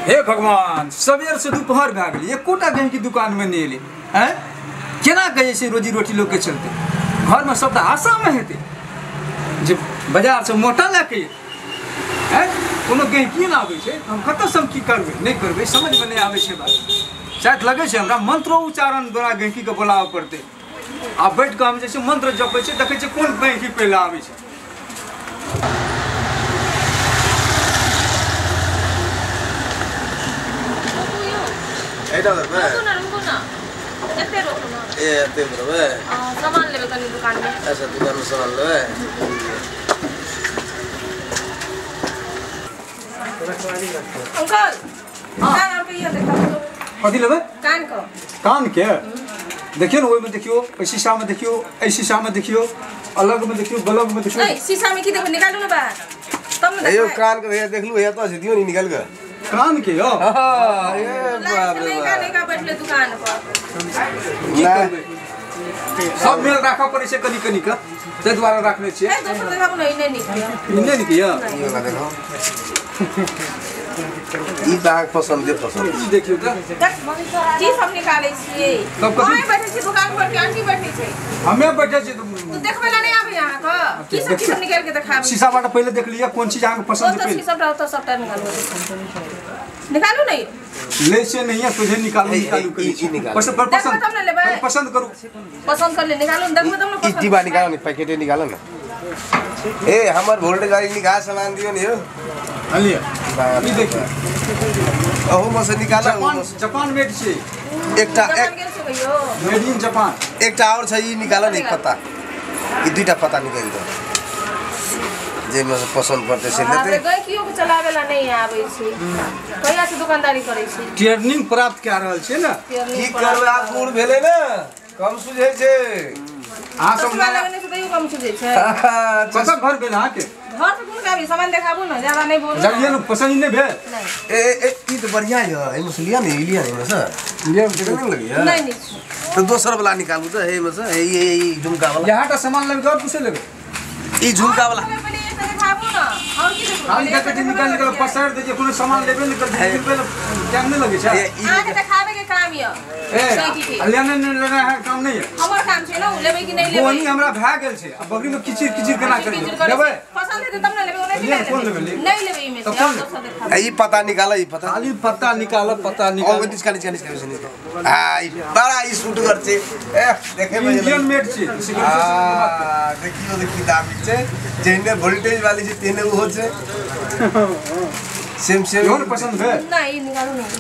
हे भगवान, सवेर से दोपहर भए गेलै, एकोटा गहिंकी दुकानमे नहि एलै। आँय, केना कहै छै रोजी रोटी लोकके चलतै? घरमे सब तऽ आशामे हेतै जे बाजारसँ मोटा लए कऽ आँय, कोनो गहिंकी नहि आबै छै, हम कतऽसँ हम की करबै नहि करबै समझमे नहि आबै छै बात। शायद लगै छै हमरा मंत्रो उच्चारण द्वारा गहिंकीके बोलाबऽ पड़तै। आ बैठ कऽ हम जे छै मंत्र जपै छियै, देखै छियै कोन गहिंकी पहिले आबै छै। रुकू ना, रुकू ना, एते रोकू ना। ए एते बरबै। सामान लेबै कनी दुकान में। अच्छा, दुकान में सामान लेबै। अंकल, कान और के देखा। कथी लेबै? कान को। कान के देखियौ ने, ओहिमे देखियौ, एहि शीशामे देखियौ, एहि शीशामे देखियौ, अलगमे देखियौ, बलगमे देखियौ। नहीं, शीशा में की देखो, निकालू ना बाहर तब ना। यो कान के भैया देखलू, हे तो दियो नहीं निकाल के कान के यो। हां, ए बाप रे बाप, नयका बैठले दुकान पर की करबै, सब मेल राखऽ पड़ै छै कनी कनी के, ताहि दुआरे राखने छियै। ए दोसर देखाबू ना, ई नहि नीक यऽ। ई नहि नीक यऽ, ई वाला देखो, ई दाग पसंद दे पसंद। ई देखियौ तऽ की सब निकालै छियै? तब कथी? अहाँ बैठे छी दुकान पर कि आंटी बैठे छै? हमे बैठे छी। तो देखबै ला नहि आबै अहाँके? की सब निकालि के देखाबै? शीशा बाट पहिले देख लिअ कोन चीज अहाँके पसंद ओ छै। तऽ सबटा, ओतऽ सबटा निकालू, निकालू नहीं। ले से नहीं है तुझे निकालू, निकालू ई निकालू। पसंद पर देखबै पसंद तब ने लेबै। पसंद करू, पसंद कर ले, निकालू ने, देखबै तब ने ई पसंद। डिब्बा निकालो ने, पैकेटे निकालो ने। ए हमर वोल्ट गाड़ी निकाल, सामान दियो ने यो। लिअ, ई देखियौ। अहू में से निकालो। जापान, जापान मेड छै। एकटा जापान गेल छै कहियो? Made in Japan. एकटा और छै, ई निकालो ने, ई पत्ता, ई दुईटा पत्ता निकालि दो, जेमे से पसंद पड़तै से बाप रे, लेतै। गैकियो के चलावे ला नहीं आबै छै। कहिया से दुकानदारी करै छी? ट्रेनिंग प्राप्त कए रहल छै ने। की करबै, आब बूढ़ भेलै ने, कम सुझै छै। अहाँ सब चश्मा लगेने छै तैयो कम सुझै छै। कतऽ घर भेल अहाँके? घर से कोन गाबी, सामान देखाबू ने, ज्यादा नहीं बोलू। जलिए ने, पसंद नहि भेल? नहीं। ए ए ई तऽ बढ़िया यऽ, एहिमे से लिअ ने, ई लिअ ने, एहिमे से लिअ। केहन लगैया? नहीं नहीं। तऽ दोसर वाला निकालू तऽ, एहिमे से हे ई ई झुमका वाला। इएह टा सामान लेबै आओर कुछो लेबै? ई झुमका वाला। पहिले एकटा देखाबू ने, और की देखू? खाली देखै छी निकाल निकाल पसारि दै छै, कोनो सामान लेबे नहि करै छै, टाइम नहि लगै छै। ए ई अहाँके देखाबे के काम यऽ। ए सही की? आ लेने नहि लेना है काम नहि है। हमर काम छै ने, उ लेबै कि नहि लेबै। बोनी हमरा भए गेल छै, आ बगरीमे किचिर किचिर केना किचिर करियौ? करै लेबै छै। पसंद हेतै तब ने लेबै, ओनाहिते लिअ, नहि कोन लेबै। लेबै? नहीं लेबै एहिमे से, तब कोन और दोसर देखाबू। ई पता निकाल, ई पता। खाली पत्ता निकाल, पत्ता ओ निकाल। निकाल निकाल निकाल निकाल। आ ई बड़ा ई सूटगर छै, ए देखै मे इंडियन मेड छै। आ देखियो देखी दामी छै, जेहने वोल्टेज वाली छै तेहने ओहो छै, सेम सेम। इहो ने पसंद भेल? नहीं, ई निकालू नहीं।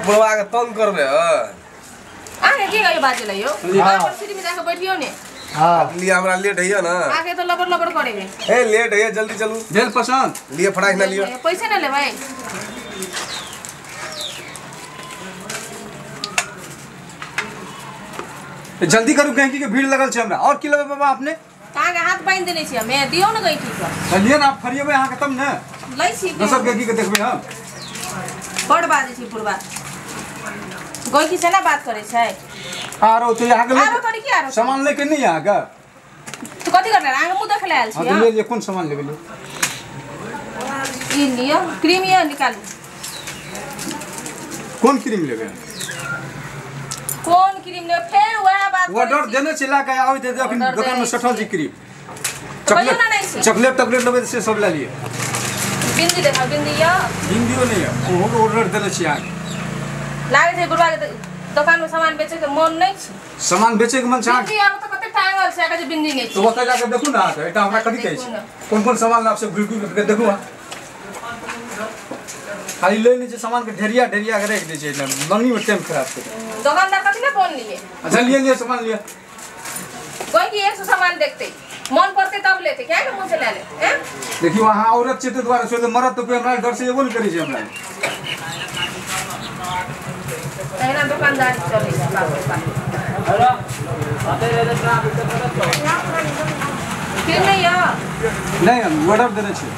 बुढ़वा के तंग करबै हँ। अहाँके की कहियो बाजे ला यौ? हाँ। अहाँ सीढ़ी में जाके बैठियौ ने। हाँ। लिअ, हमरा लेट होइया ना। आगे तो लबड़ लबड़ करेंगे। ए लेट होइया, जल्दी चलू। भेल पसंद? लिअ, फटाक ना लिअ। पैसे ना लेबै? जल्दी करू, गहिंकी के भीड़ लगल छै हमरा। और की लेबै बाबा अपने? अहाँके हाथ बान्हि देने छी हमे, दियौ ने गैकी के। लिअ ने, आब फरिएबै अहाँके तब ने। लै छी। दोसर गहिंकी के देखबै हम। बड़ बाजै छै पुरबा, गैकी से ना बात करै छै। आरो तो अहाँके आरो तोरी की आरो? सामान लैके नहि अहाँके? तऽ कथी करले? अहाँके मुँह देखले आयल हाँ छी। तऽ ले लिअ, कोन सामान लेबै लिअ। ई लिअ, क्रीम यऽ, निकालू। कोन क्रीम लेबै? कोन क्रीम लेबै, फेर वएह बात करै ऑर्डर छी। देने छै, लए कऽ आबैत हेतै अखन। ऑर्डर दोकानमे देने सठल छै छियै। क्रीम। तऽ कहियौ ने नहि छै। चॉकलेट तॉकलेट लेबै तऽ से सब लए लिअ। बिन्दी देखाउ, बिन्दी यऽ? हिन्दियो नहि यऽ, ओहो ऑर्डर देने छी अहाँके। लागै छै बुढ़वा के दोकान में सामान बेचे के मन नहीं छै। सामान बेचैके मन छै अहाँके? बिन्दी आब तऽ कते टांगल छै, कहै छै बिन्दी नहि तऽ छै। ओतऽ जाके देखू ने अहाँके, एकटा हमरा कथी कहै देखू छै ने। कोन कोन सामान लाब से घुरि घुरि के देखू अहाँ। खाली लै नहि छै सामानके, ढेरिया ढेरिया के राखि दै छै, मम्मी टाइम खराब छै। दोकानदार कथी ले फोन लिए? अच्छा लिअ, लिअ सामान लिअ। कोई की एक सौ सामान देखते मन पड़ते तब लेते, क्या के मुँह से ले ले हैं? देखियौ, अहाँ औरत छियै ताहि दुआरे छोड़ि, मरद तऽ कोइ हमरा डर से एबो नहि करै छै हमरा। तहिना दुकानदारी चलै छै, बाप रे बाप। फिर नहीं यऽ? नहि, हम ऑर्डर देने छियै,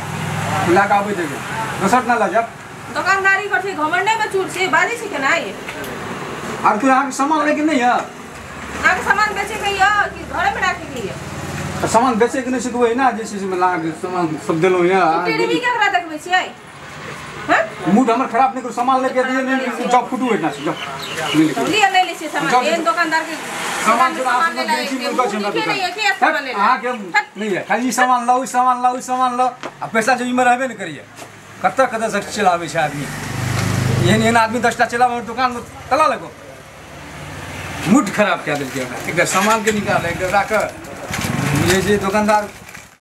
लए कऽ आबै देबै, दोसर ना लऽ जायब। दोकानदारी करै छै, घमंडे में चूर छै, बाजै छै केना ये? आर कोइ अहाँके सामान लैके नहि यऽ? अहाँके सामान बेचे के यऽ कि घरे में राखे के यऽ? तऽ सामान बेचैके नहि छै तऽ ओहिना जे छै से अहाँके सामान सब देलहुँ यऽ। टीवी केकरा देखबै छियै? हां मूड हमर खराब नहीं करू सामान लेके दिए नहीं जाओ फुटू एना से जाओ नहीं लेके लिया नहीं ले छी सामान एहन दुकानदार के सामान सामान सामान ले बेची मुर्गा छै हमरा नहीं है कि सामान ले अहाँ के नहीं है खाली ई सामान लाओ ई सामान लाओ ई सामान लाओ आ पैसा जो इमे रहबे नहीं करिए कतऽ कतऽ से चलाबै छै आदमी एहन एहन आदमी 10टा चलाबै दुकान में तला लगो मूड खराब कए देलकै हमरा एकटा सामान के निकाल एकटा राख जे दुकानदार